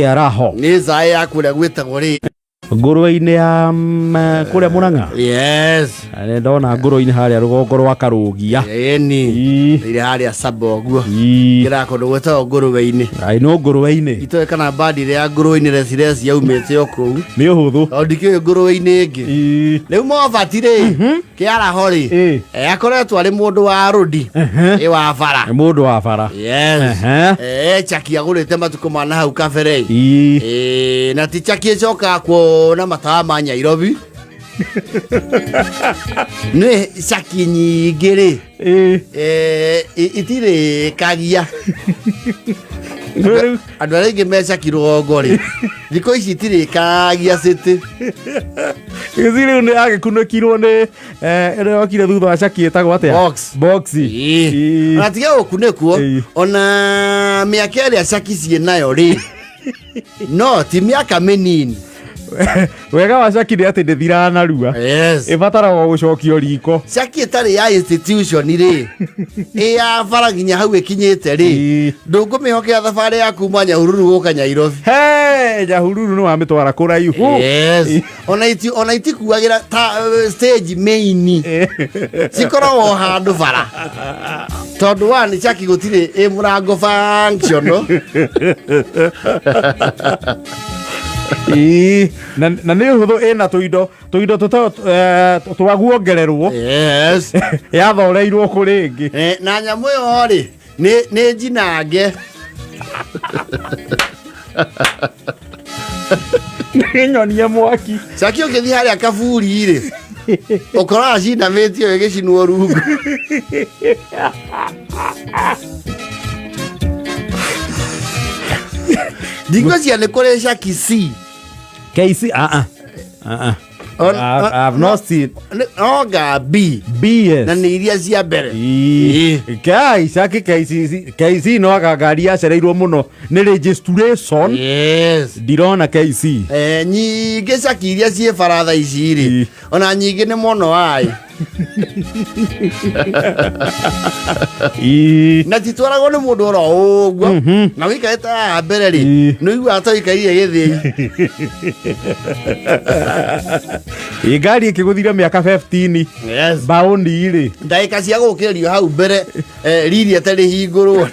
Kĩaraho. Nĩ zaĩ ya kũrĩa gwĩtagwo rĩ? Ngũrwe-inĩ ya kũrĩa Mũrang'a. Yes. Na ndona ngũrwe-inĩ harĩa rũgongo rwa Karũgia. Ĩni. Ii. Ire harĩa saba ũguo. Ii. Ngĩra kũndũ gwĩtagwo ngũrwe-inĩ. Ai no ngũrwe-inĩ. Itoĩ kana bandi ĩrĩa ya ngũrwe-inĩ recireci yaumĩte o kũu. Nĩ ũhũthũ. Tondũ ndikĩũĩ ngũrwe-inĩ ĩngĩ. Ii. Rĩu mobati rĩ, kĩaraho rĩ, akoretwo arĩ mũndũ wa rũdi. Ĩ wa bara. Nĩ mũndũ wa bara. Yes. Chaki agũrĩte matukũ ma na hau kabere. Na ti chaki ĩcokaga kuona matawa ma Nyairobi. Nĩ caki nyingĩ rĩ, itirĩkagia. Rĩu Andũ arĩa aingĩ me caki rũgongo rĩ, thikũ ici itirĩkagia city. Ici rĩu nĩ agĩkunĩkirwo nĩ ĩrĩa yokire thutha wa caki ĩtagwo atĩa? Box. Box. Ĩĩ. Ona tiga gũkunĩkwo, ona mĩaka ĩrĩa caki ciĩ nayo rĩ, no ti mĩaka mĩnini. Wega wa caki nĩ atĩ ndĩthiraga narua. Yes. Ĩbataraga gũcokio riko. Caki ĩtarĩ ya institution rĩ, ĩ ya bara nginya hau ĩkinyĩte rĩ, ndũngũmĩhokera thabarĩ ya kuma Nyahururu gũka Nyairobi. He, Nyahururu nĩ wamĩtwara kũraihu. Yes. Ona iti ona itikuagĩra ta stage main. Cikoragwo handũ bara. Tondũ wa nĩ caki gũtirĩ ĩ mũrango functional. Ĩĩ, na nĩ ũhũthũ ĩna tũindo tũindo twa guongererwo. Yes. Yathoreirwo kũrĩ ĩngĩ. Na nyamũ ĩyo rĩ, nĩ njinange. Nĩ nyonie mwaki. Caki ũngĩthiĩ harĩa kaburi rĩ, ũkoraga cinamĩtio ĩgĩcinwo rungu. Ndingwĩciria nĩ kũrĩ caki C. KC, ah, ah. Ah, ah. I've not seen. No nga B. B, yes. Na nĩ iria cia mbere. Ii. Kai, caki KC, KC no anga ngari yacereirwo mũno nĩ registration. Yes. Ndirona KC. Nyingĩ caki iria ciĩ baratha ici rĩ, ona nyingĩ nĩ mono ai. Ii. Na titwaragwo nĩ mũndũ oro ũguo. Na wĩikarĩte haha mbere rĩ, nĩ ũiguaga ta ũikarire gĩthĩi. Ĩ ngari ĩkĩgũthire mĩaka 15. Yes. Mbaũni rĩ. Ndagĩka cia gũkĩrio hau mbere, riri ĩtarĩ hingũrwo.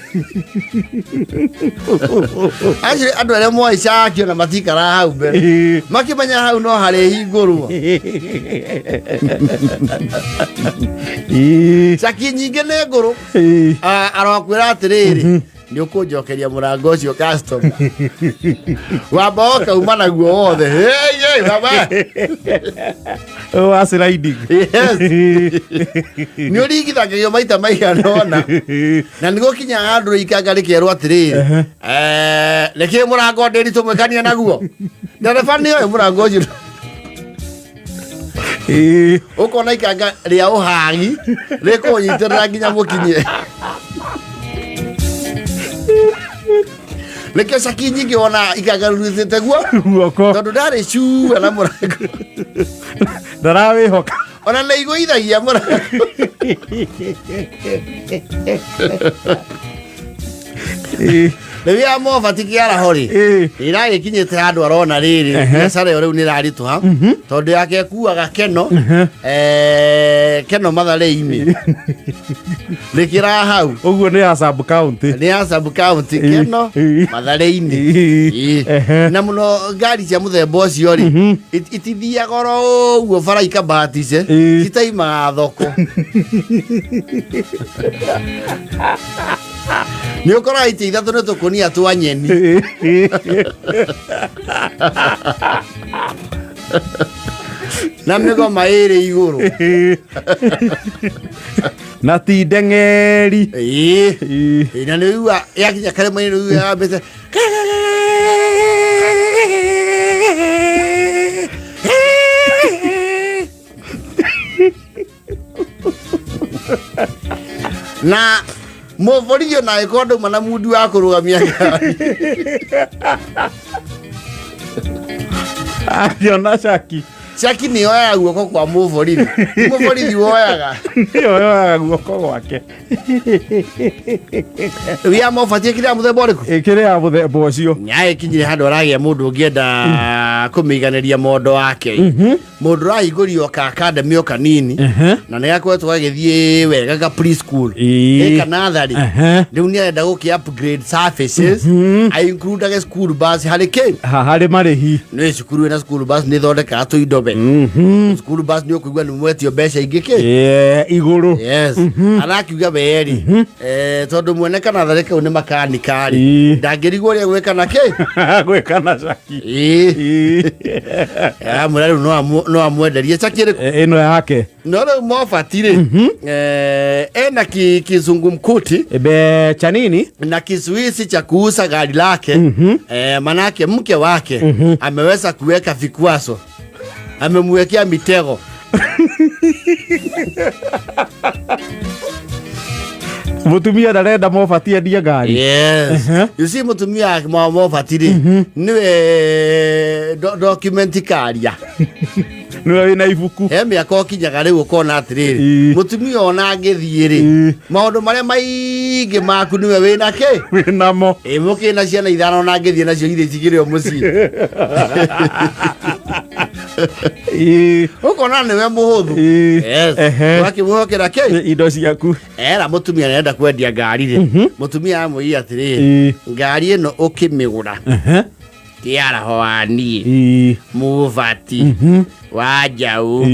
Acio andũ arĩa moĩ cakio na matikaraga hau mbere. Makĩmenya hau no harĩ hingũrwo. Caki nyingĩ nĩ ngũrũ. Arokwĩra atĩrĩrĩ, nĩ ũkũnjokeria mũrango ũcio customer. Wamba ũkauma naguo wothe. Hey, hey, baba. Wa sliding. Yes. Nĩ ũringithagĩrio maita maigana ũna. Na nĩ gũkinya handũ ikanga rĩkerwo atĩrĩrĩ, nĩkĩ mũrango ndĩri tũmwĩkanie naguo? Ndereba nĩ oĩ mũrango ũcio. Ũkona ikanga rĩa ũhagi rĩkũnyitĩrĩra nginya mũkinye. Nĩkĩo caki nyingĩ wona ikanga rurutĩte guo. Guoko. Tondũ ndarĩ cua na mũrango. Ndarawĩhoka. Ona nĩ igũithagia mũrango. Rĩu ya mobati kĩaraho rĩ, ĩragĩkinyĩte handũ arona rĩrĩ, biacara ĩyo rĩu nĩ ĩraritũha, tondũ yake ĩkuaga keno, keno matharĩ-inĩ. Rĩkĩra hau. Ũguo nĩ ya sub county. Nĩ ya sub county, keno matharĩ-inĩ. Na mũno ngari cia mũthemba ũcio rĩ, itithiaga oro ũguo bara ikabatice, citaimaga thoko. Nĩ ũkoraga itĩ ithatũ nĩ tũkũnia twa nyeni. Na mĩgoma ĩrĩ igũrũ. Na ti ndeng'eri. Ĩĩ. Na nĩ ũigua yakinya karĩma-inĩ nĩ ũigua yambĩte. Na mũborithi ona angĩkorwo ndauma na mundi wa kũrũgamia ngari. Angĩona caki. Caki nĩ yoyaga guoko kwa mũborithi. Ti mũborithi woyaga. Nĩyo yoyaga guoko gwake. Rĩu ya mobati ĩkĩrĩ ya mũthemba ũrĩkũ? Ĩkĩrĩ ya mũthemba ũcio. Nyayo ĩkinyire handũ aragĩa mũndũ ũngĩenda kũmĩiganĩria mondo wake. Mũndũ ũrahingũrio ka academy o kanini na nĩ gakoretwo gagĩthiĩ wega ga preschool. Ĩĩ. Ĩ kana natharĩ. Rĩu nĩ arenda gũkĩ upgrade services. A include school bus harĩ kĩ? Harĩ marĩhi. Nĩ cukuru ĩna school bus nĩ ĩthondekaga tũindo we. School bus nĩ ũkũigua nĩ mwetio mbeca ingĩ kĩ? Yeah, igũrũ. Yes. Arakiuga weri. Tondũ mwene kana tharĩ kau nĩ makanika rĩ. Ĩĩ. Ndangĩrigwo ũrĩa gwĩka na kĩ? Gwĩka na caki. Ĩĩ. Ĩĩ. Amwĩra rĩu no amwenderie caki ĩrĩkũ? Ĩno yake. No rĩu mobati rĩ. Ena kizungumkuti Ebe cha nini? na kizuizi cha kuuza gari lake. Manake mke wake ameweza kuweka vikwazo, amemwekea mitego. Mũtumia ndarenda mobati endie ngari. Yes. You see mũtumia mobati rĩ nĩwe document karia. Nĩwe wĩna ibuku. He mĩaka ũkinyaga rĩu ũkona atĩrĩrĩ, mũtumia ona angĩthiĩ rĩ, maũndũ marĩa maingĩ maku nĩwe wĩna kĩ? Wĩnamo. Ĩ mũkĩna ciana ithano ona angĩthiĩ nacio irĩ cikĩrĩ o mũciĩ. Ũkona nĩwe mũhũthũ. Yes. Ũgakĩmwĩhokera kĩ? Indo ciaku. Era mũtumia arenda kwendia ngari rĩ, mũtumia amwĩire atĩrĩrĩ, ngari ĩno ũkĩmĩgũra ti araho wa niĩ mũbati wa njaũ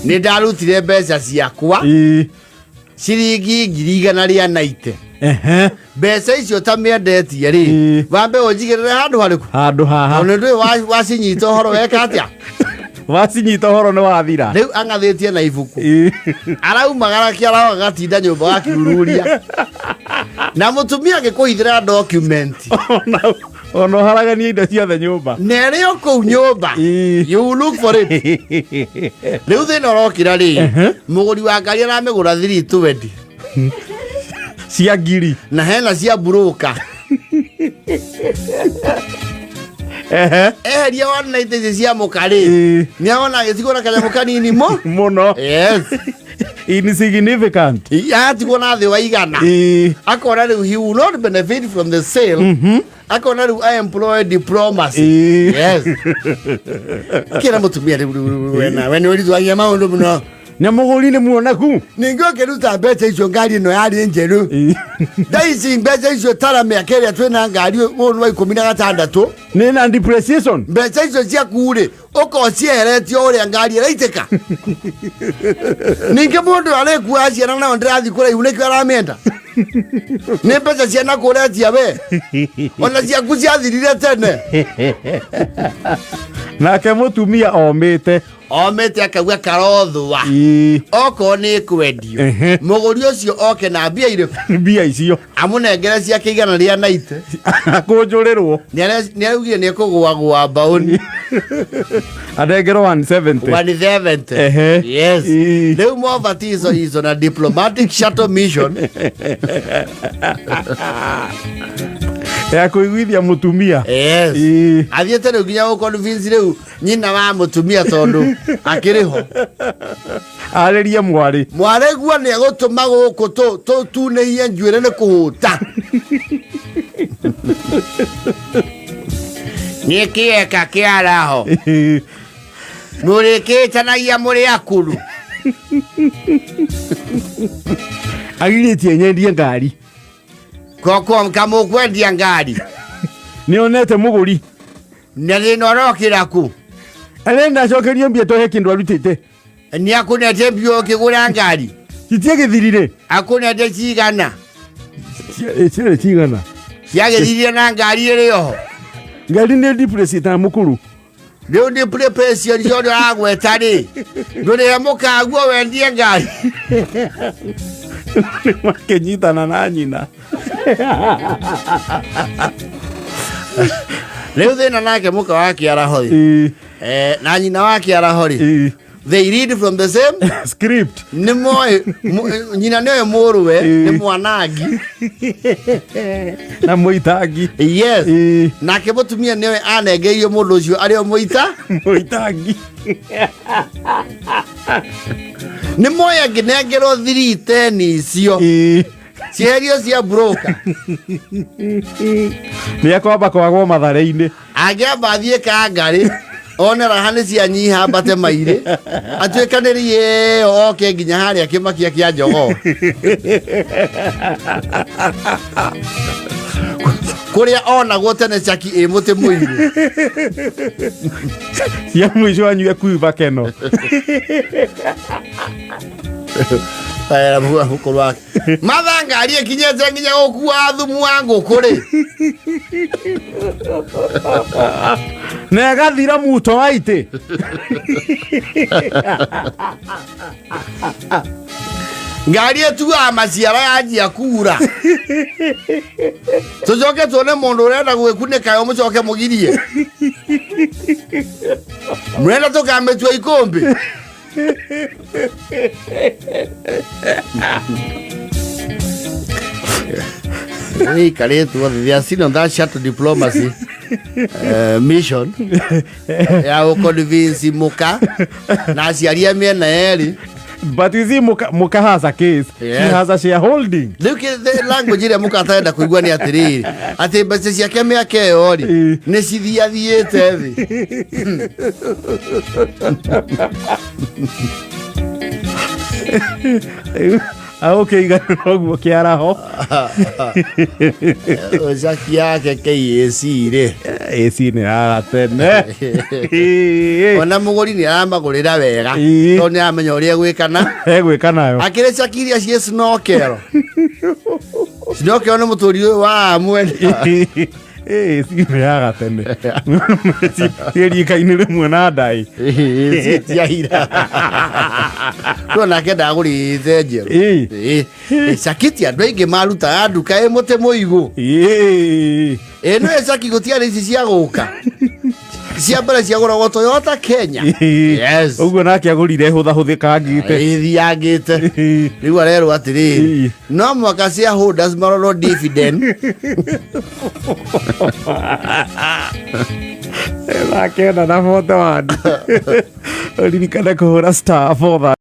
nĩ ndarutire mbeca ciakwa ciringi 190,000. Mbeca icio ta mĩendetie rĩ, wambe ũnjigĩrĩre handũ harĩkũ? Handũ haha. Tondũ nĩ ndũĩ wacinyita ũhoro weka atĩa? Wacinyita ũhoro nĩ wathira. Rĩu ang'athĩtie na ibuku. Araumagara kĩaraho agatinda nyũmba gakiururia. Na mũtumia agĩkũhithĩra document. Ona ũharaganie indo ciothe nyũmba. Na ĩrĩ o kũu nyũmba. You look for it. Rĩu thĩna ũrokĩra rĩ, mũgũri wa ngari aramĩgũra 320. Cia ngiri. Na hena cia mburũka. Eheria 190 ici cia mũka rĩ, nĩarona agĩtigwo na kanyamũ kanini mo. Mũno. Yes. Insignificant. Atigwo na thĩ wa igana. Akona rĩu he will not benefit from the sale. Akona rĩu I employ diplomacy. Yes. Kĩra mũtumia rĩu wena we nĩ ũritũhagia maũndũ mũno. Na mũgũri nĩ muonaku. Ningĩ ũkĩruta mbeca icio ngari ĩno yarĩ njerũ. Thaa ici mbeca icio tara mĩaka ĩrĩa twĩna ngari ũyũ nĩ wa 16. Nĩ na depreciation. Mbeca icio ciaku rĩ ũkorwo cieheretio ũrĩa ngari ĩraitĩka. Ningĩ mũndũ arĩkuaga ciana nayo ndĩrathiĩ kũraihu nĩkĩo aramĩenda. Nĩ mbeca ciana kũretia we. Ona ciaku ciathirire tene. Nake mũtumia omĩte. Omĩte akauga karothwa. Okorwo nĩ kwendio. Mũgũri ũcio oke na mbia irĩkũ? Mbia icio. Amũnengere ciake 190. Akũnjũrĩrwo. Nĩ araugire nĩ ekũgũagũa mbaũni. Anengerwo 170. 170. Yes. Rĩu mobatizo izo na diplomatic shuttle mission. Ya kũiguithia mũtumia. Yes. Athiĩte rĩu nginya gũ-convince rĩu nyina wa mũtumia tondũ akĩrĩ ho. Arĩrie mwarĩ. Mwarĩ guo nĩ egũtũma gũkũ tũtunĩhie njuĩrĩ nĩ kũhũta. Nĩ kĩeka kĩaraho. Mũrĩkĩtanagia mũrĩ akũrũ. Agirĩtie nyendie ngari. Koko kamũkwendia ngari. Nĩonete mũgũri. Na thĩna ũrokĩra kũ? Arenda acokerio mbia tondũ he kĩndũ arutĩte. Nĩ akũnete mbia ũkĩgũra ngari. Citiagĩthirire. Akũnete cigana? Ciarĩ cigana? Ciagĩthirire na ngari ĩrĩ oho. Ngari nĩ depreciate na mũkũrũ. Rĩu depreciation ciothe ũragweta rĩ, ndũrĩhe mũkaguo wendie ngari. Makĩnyitana na nyina. Rĩu thĩna nake mũka wa kĩaraho rĩ. Na nyina wa kĩaraho rĩ. They read from the same script. Nĩ moĩ nyina nĩoĩ mũrũwe nĩ mwanangi na mũitangi. Yes. Nake mũtumia nĩoĩ anengeirio mũndũ ũcio arĩ o mũita mũitangi. Nĩ moĩ angĩnengerwo 310 icio cieherio cia broker, nĩ ekwamba kwagwo mathare-inĩ. Angĩamba athiĩ kangarĩ one raha nĩ cianyiha, ambate mairĩ atuĩkanĩrie ĩyo oke nginya harĩa kĩmakia kĩa njogoo kũrĩa onagwo tene caki ĩ mũtĩ mũirũ. Cia mũico anyue kuiva keno. Mũkũrũ wake matha ngari ĩkinyĩte nginya gũkua thumu wa ngũkũ rĩ. Na ĩgathira muto wa itĩ. Ngari ĩtuaga maciara yanjia kura, tũcoke tuone mũndũ ũrenda gwĩkunĩka yo, mũcoke mũgirie mũrenda tũkamĩtua ikũmbĩ. Ĩikarĩtwo thĩ. They are still on that shuttle diplomacy mission ya gũconvince mũka na aciari a mĩena yerĩ. But you see, muka has a case. Yes. She has a shareholding. Rĩu the language ĩrĩa mũka atarenda kũigua nĩ atĩrĩrĩ, atĩ mbeca ciake mĩaka ĩyo rĩ nĩ cithiathiĩte thĩ. Agũkĩiganĩra ũguo kĩaraho. Caki yake KAC rĩ. AC nĩ ya gatene. Ona mũgũri nĩ aramagũrĩra wega tondũ nĩ aramenya ũrĩa egwĩkana. Egwĩka nayo. Akĩrĩ caki iria ciĩ snorkel. Snorkel nĩ mũtũri ũyũ wa mwena. AC nĩ ya gatene, ciĩ rika-inĩ rĩmwe na ndaĩ. Cia ira no nake ndagũrĩte njerũ. Caki ti andũ aingĩ marutaga nduka ĩ mũtĩ mũigũ. Ĩ no caki gũtiarĩ ici cia gũka cia mbere ciagũragwo Toyota Kenya. Yes. Ũguo nake agũrire hũthahũthĩkangĩte. Ĩthiangĩte rĩu arerwo atĩrĩrĩ, no mwaka shareholders marorwo dividend. 941, ũririkane kũhũra *4.